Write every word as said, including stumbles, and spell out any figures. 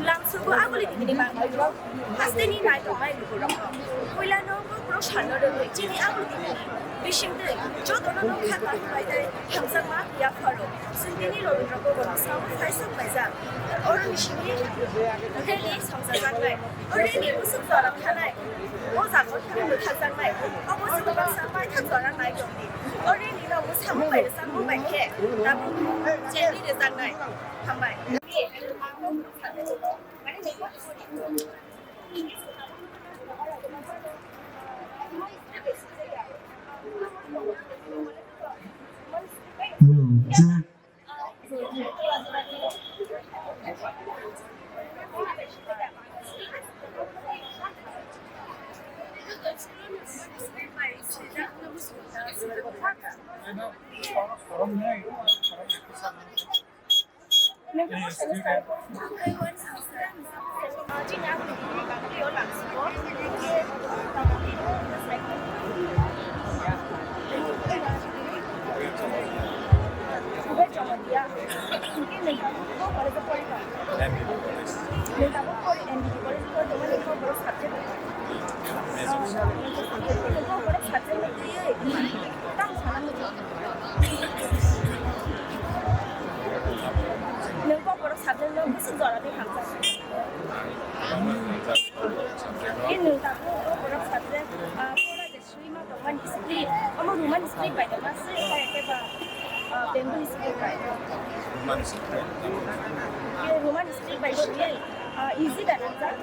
Lamsogo aboni tini manwi rok hasteni nai tongnai lukurokno. Puilano borok sanno rwgwi chini aboni tini bisingtwi jotono nokha kaham bai tei hamjakma yapharo. Chwng tini Rabindra Bhavan bwskango phaisok paijak. Oroni simi rally songchajaknai. Oroni bwswk jora thanai. O jaga thangwi bwthakjaknai. Obo chwng baksa paithak jora nai tongdi. Oroni no bwsamo bai rwchapmung bai khe tabuk chengwi rwjaknai. Hambai. Nwng kok borok subject no bwswk jora twi hamjak? Tei nwng tabuk kok borok subject, ah, pura je swi ma tongmani script, omo Roman script bai tongma se bai khe ba, ah, Bengali script bai? Roman script. Ye Roman script bai swi, ah, easy da nangjak?